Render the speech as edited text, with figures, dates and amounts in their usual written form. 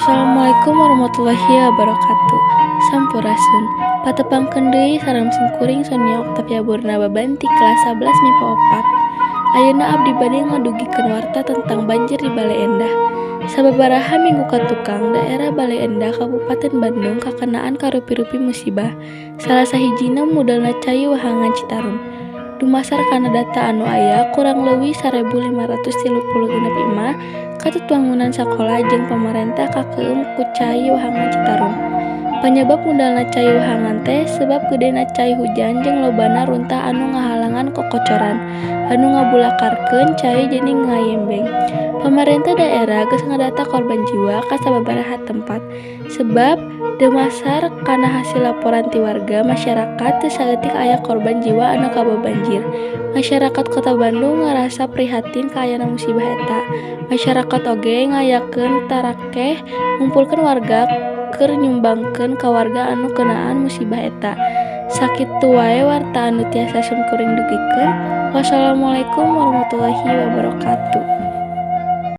Assalamualaikum warahmatullahi wabarakatuh. Sampurasun. Patepangkeun deui sareng simkuring, Sonia Octavia Burnaba Banti, kelas 11 MIPA 4. Ayeuna abdi bade ngadugikeun warta tentang banjir di Baleendah. Sababaraha minggu katukang, daerah Baleendah, Kabupaten Bandung, kakenaan karupi-rupi musibah. Salah sahijina mudalna cai wahangan Citarum. Dumasar kana data anu aya, kurang leuwih 1536 imah katut wangunan sakola jeung pamarentah kakeueum ku cai wahangan Citarum. Panyabab mudalna cai wahangan teh sebab gedena cai hujan jeung lobana runtah anu ngahalangan kokocoran, anu ngabulakarkeun cai jadi ngayembeng. Pamarentah daerah geus ngadata korban jiwa ka sababaraha tempat, sebab dumasar kana hasil laporan ti warga masyarakat, teu saeutik aya korban jiwa anu kabawa banjir. Masyarakat Kota Bandung ngarasa prihatin kaayana musibah eta. Masyarakat oge ngayakeun tarakeh ngumpulkeun warga keur nyumbangkeun ka warga anu keunaan musibah eta. Sakitu wae warta anu tiasa simkuring dugikeun. Wassalamualaikum warahmatullahi wabarakatuh.